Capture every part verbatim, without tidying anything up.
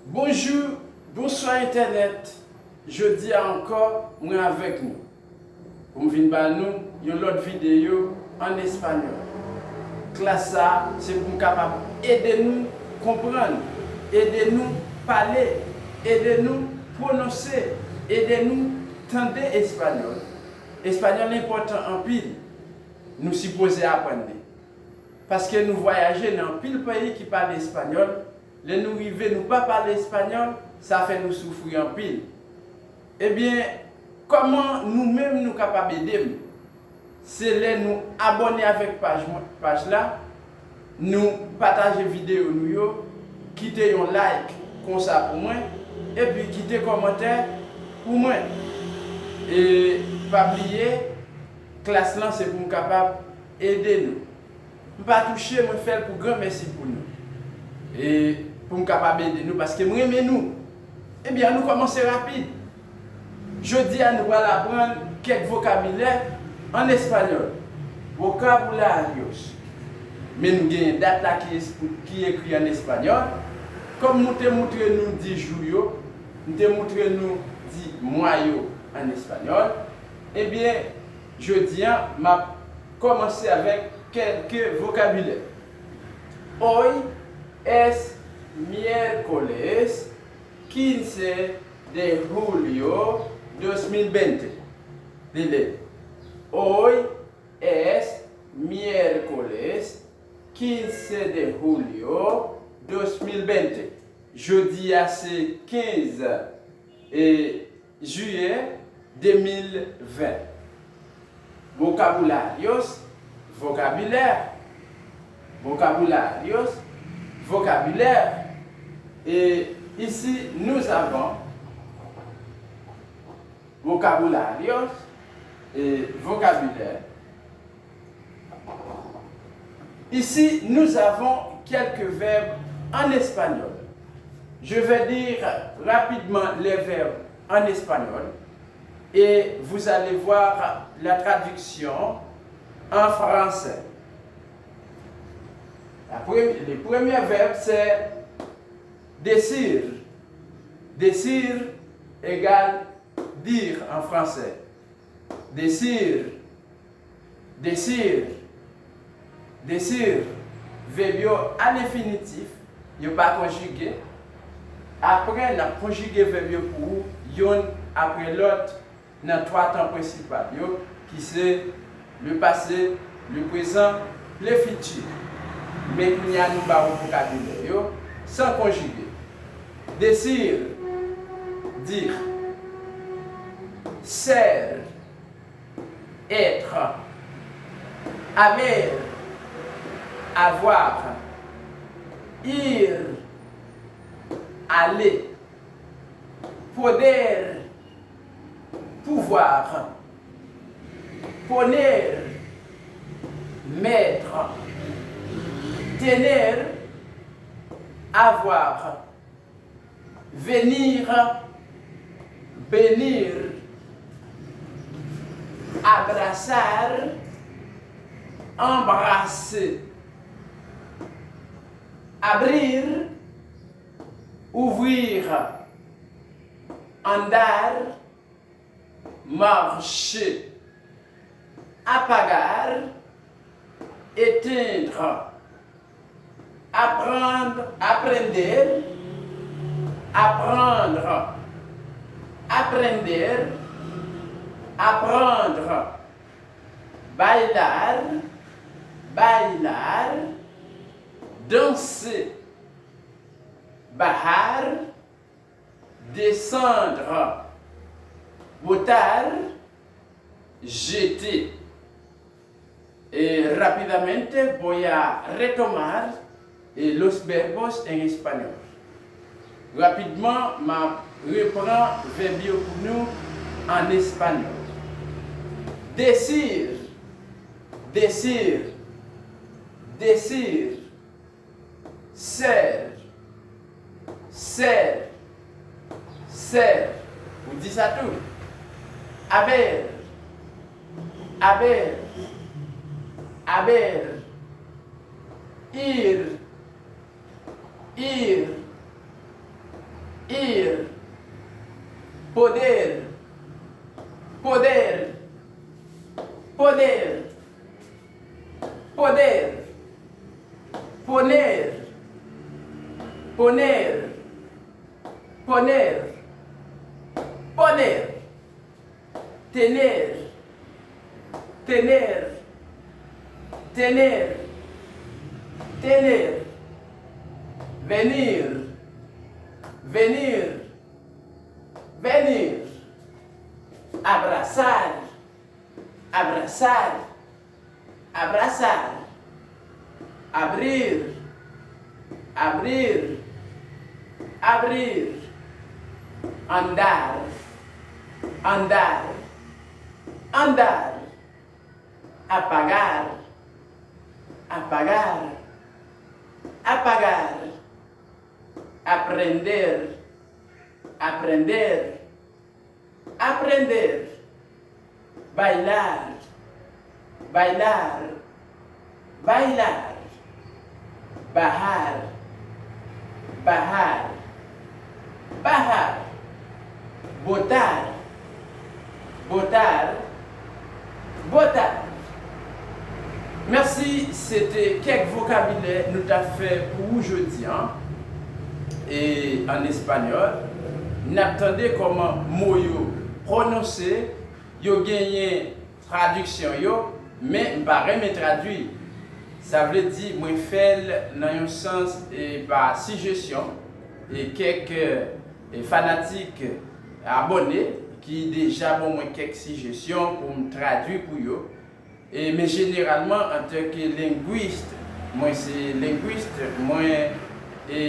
Bonjou, bonswa entènèt. Jodi a ankò, mwen avèk nou pou m vin ba nou yon lòt videyo an espanyòl. Klas sa a, se pou m kapab ede nou konprann, ede nou pale, ede nou pwononse, ede nou tande espanyòl. Espanyòl enpòtan anpil. Nou sipoze aprann li. Paske nou vwayaje nan anpil peyi ki pale espanyòl, lè nou rive nou pa pale espanyòl, sa fè nou soufri anpil. Ebyen, kòman nou menm nou kapab ede m? Se lè nou abòne avèk paj mwen, paj la, nou pataje videyo nou yo, kite yon like konsa pou mwen, epi kite kòmantè pou mwen. E pa bliye, klas lan se pou m kapab ede nou. M pa touche, mwen fè l pou granmèsi pou nou. E pou m kapab ede nou, paske m renmen nou. Ebyen, ann nou kòmanse rapid. Jodi a, nou pral aprann kèk vokabilè an espanyòl. Vocabularios. Men nou genyen dat la ki, ki ekri an espanyòl. Kòm nou te moutre nou di jou yo, nou te moutre nou di mwa yo an espanyòl. Ebyen, jodi a, m ap kòmanse avèk kèlke vokabilè. Hoy es miércoles quince de julio dos mil veinte. Rele. Hoy es miércoles quince de julio dos mil veinte. Jodi a se kenz e jiyè de mil ven. Vocabularios, vokabilè. Vocabularios, vokabilè. Et ici, nous avons vocabularios, et vocabulaire. Ici, nous avons quelques verbes en espagnol. Je vais dire rapidement les verbes en espagnol et vous allez voir la traduction en français. La pre- le premier verbe, c'est decir. Decir égale dire en français. Decir. Decir. Decir. Vèb yo a lenfinitif, yo pa konjige. Apre, n ap konjige vèb yo pou ou, youn apre lòt, nan twa tan prensipal yo, ki se le passé, le présent, le futur. Men kounye a, nou ba ou vokabilè yo san konjige. Decir, dire. Ser, être. Haber, avoir. Ir, aller. Poder, pouvoir. Poner, mettre. Tener, avoir. Venir, venir. Abrazar, embrasser. Abrir, ouvrir. Andar, marcher. Apagar, éteindre. Apprendre, aprender. Apprendre, aprender. Apprendre. Bailar, bailar. Danser, bajar. Descendre, botar. Jeter. E, rápidamente voy a retomar, e, los verbos en español. Rapidman, m ap repran vèb yo pou nou an espanyòl. Decir, decir, decir. Ser, ser, ser. Ou di sa tou. Haber, haber, haber. Ir, ir. Poder. Poder. Poder. Poder. Poner. Poner. Poner. Poner. Tener. Tener. Tener. Tener. Venir. Venir. Venir. Abrazar. Abrazar. Abrazar. Abrir. Abrir. Abrir. Andar. Andar. Andar. Apagar. Apagar. Apagar. Aprender. Aprender. Aprender. Bailar. Bailar. Bailar. Bajar. Bajar. Bajar. Botar. Botar. Botar. Mèsi, se te kèk vokabilè nou t ap fè pou ou jodi a, e an espanyòl. N ap tande kòman mo yo pwononse, yo genyen tradiksyon yo, men m pa renmen tradui. Sa vle di, mwen fè l nan yon sans e pa sijesyon, e kèk e fanatik abòne ki deja ban mwen kèk sijesyon pou m tradui pou yo. E, men jeneralman, antanke lengwis, mwen se lengwis, mwen e,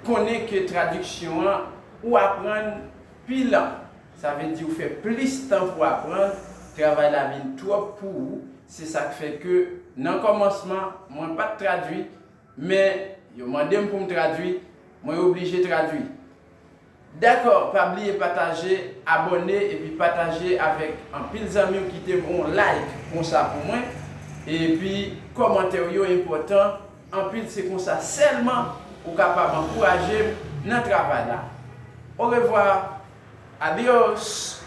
konnen ke tradiksyon an, ou aprann pi lan. Sa vle di ou fè plis tan pou aprann, travay la vin twòp pou ou. Se sa k fè ke nan kòmansman, mwen pa t tradui, men yo mande m pou m tradui, mwen oblije tradui. Dakò, pa bliye pataje, abòne epi pataje avèk anpil zanmi w, kite m yon like konsa pou mwen. Epi kòmantè w yo enpòtan anpil, se konsa sèlman ou kapab ankouraje m nan travay la. Orevwa, adios!